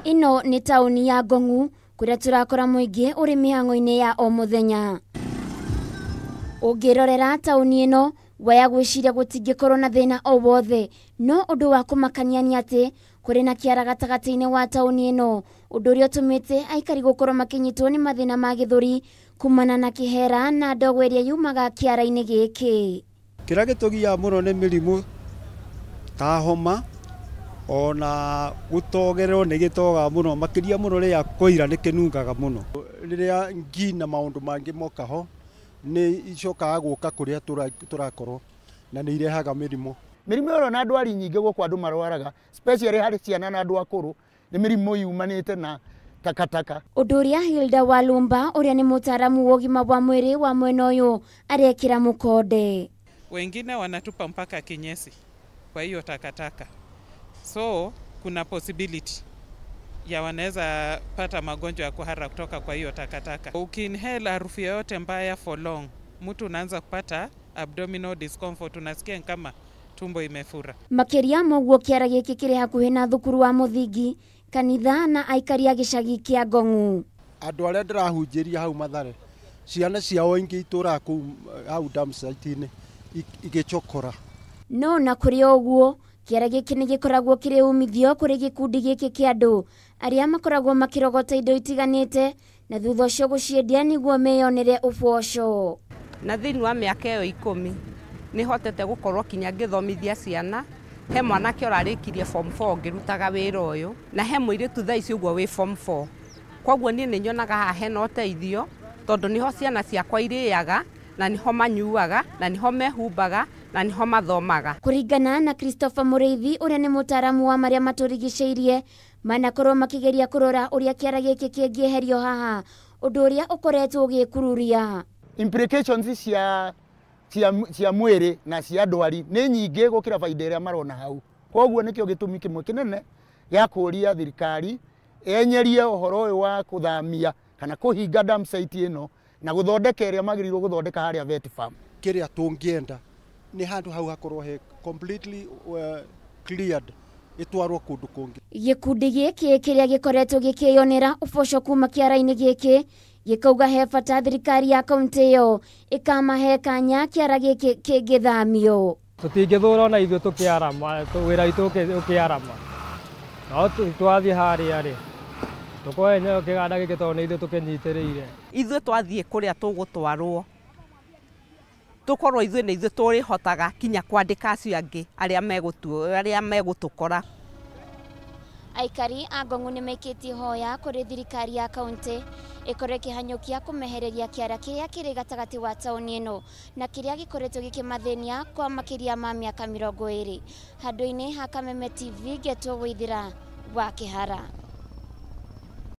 Ĩno nĩ taũni ya Ngong'u kũrĩa tũrakora mũingĩ ũrĩ mĩhang'o-inĩ ya o mũthenya. Ũngĩrorera taũni ĩno waya gwĩciria gũtingĩkorwo na thĩna o wothe, no ũndũ wa kũmakania nĩ atĩ kũrĩ na kĩara gatagatĩ-inĩ wa taũni ĩno, ũndũ ũrĩa ũtũmĩte aikari gũkorwo makĩnyitwo nĩ mathĩna ma gĩthũri kumana na kĩhera na ndogo ĩrĩa yumaga kĩara-inĩ gĩkĩ. Kĩrĩa gĩtũgiaga mũno nĩ mĩrimũ ta homa ona gũtogererwo nĩ gĩtogaga mũno, makĩria mũno rĩrĩa kũira nĩ kĩnungaga mũno. Rĩrĩa ngi na maũndũ mangĩ moka ho nĩ icokaga gũka kũrĩa tũrakorwo na nĩ irehaga mĩrimũ. Mĩrimũ ĩyo na ndwari nyingĩ gũkũ andũ marwaraga, especially harĩ ciana na andũ akũrũ, nĩ mĩrimũ yumanĩte na takataka. Ũndũ ũrĩa Hilda Walumba ũrĩa nĩ mũtaaramu wa ũgima wa mwĩrĩ wa mwena ũyũ arekĩra mũkonde. Wengine wanatupa mpaka kinyesi kwa hiyo takataka, so kuna possibility ya wanaweza pata magonjwa ya kuhara kutoka kwa hiyo takataka. Ukiinhale harufu yoyote mbaya for long, mtu unaanza kupata abdominal discomfort, unasikia kama tumbo imefura. Makĩria ma ũguo kĩara gĩkĩ kĩrĩ hakuhĩ na thukuru wa mũthingi, kanitha na aikari a gĩcagi kĩa Ngong'u. Andũ arĩa ndĩrahunjĩria hau Mathare, ciana ciao ingĩ itũraga kũu hau dump site-inĩ igĩcokora. No na kũrĩ o ũguo kĩara gĩkĩ nĩ gĩkoragwo kĩrĩ umithio kũrĩ gĩkundi gĩkĩ kĩa andũ arĩa makoragwo makĩrogota indo itiganĩte na thutha ũcio gũciendia nĩguo meyonere ũboco. Na thĩinĩ wa mĩaka ĩyo 10 nĩ hotete gũkorwo kinya ngĩthomithia ciana. He mwanake ũrarĩkirie form 4 ngĩrutaga wĩra ũyũ, na he mũirĩtu thaa ici ũguo wĩ form 4. Koguo niĩ nĩ nyonaga haha hena ũteithio tondũ nĩho ciana ciakwa irĩaga na nĩho manyuaga na nĩho mehumbaga na nĩho mathomaga. Kũringana na Christopher Mũrĩithi ũrĩa nĩ mũtaaramu wa marĩa matũrigicĩirie, manakorwo makĩgeria kũrora ũrĩa kĩara gĩkĩ kĩngĩeherio haha, ũndũ ũrĩa ũkoretwo ũgĩkururia. Implications cia mwĩrĩ na cia ndwari nĩ nyingĩ gũkĩra baida ĩrĩa marona hau. Koguo nĩkĩo gĩtũmi kĩmwe kĩnene gĩa kũria thirikari enyerie ũhoro ũyũ wa kũthamia kana kũhinga dump site ĩno na gũthondeka ĩrĩa magĩrĩirwo gũthondeka harĩa vet farm. Kĩrĩa tũngĩenda nĩ handũ hau hakorwo he completely cleared, ĩtwarwo kũndũ kũngĩ. Gĩkundi gĩkĩ kĩrĩa gĩkoretwo gĩkĩyonera ũboco kuma kĩara-inĩ gĩkĩ gĩkauga he bata thirikari ya kaunti ĩyo ĩkamahe kanya kĩara gĩkĩ kĩngĩthamio. Tũtingĩthũra ona ithuĩ tũkĩarama, wĩra witũ ũkĩarama, no twathiĩ harĩa rĩ tũkoe kĩganda gĩkĩ tondũ nĩ ithuĩ tũkĩnyitĩrĩire. Ithuĩ twathiĩ kũrĩa tũgũtwarwo tũkorwo ithuĩ nĩ ithuĩ tũrĩhotaga kinya kwandĩka acio angĩ arĩa megũtũkora. Aikari a Ngong'u nĩ maikĩtie hoya kũrĩ thirikari ya kaunti ĩkorwo ĩkĩhanyũkia kũmehereria kĩara kĩrĩa kĩrĩ gatagatĩ wa taũni ĩno na kĩrĩa gĩkoretwo gĩkĩmathĩnia kwa makĩria ma mĩaka 20. Handũ-inĩ ha Kameme TV ngetwo Waithĩra wa Kĩhara.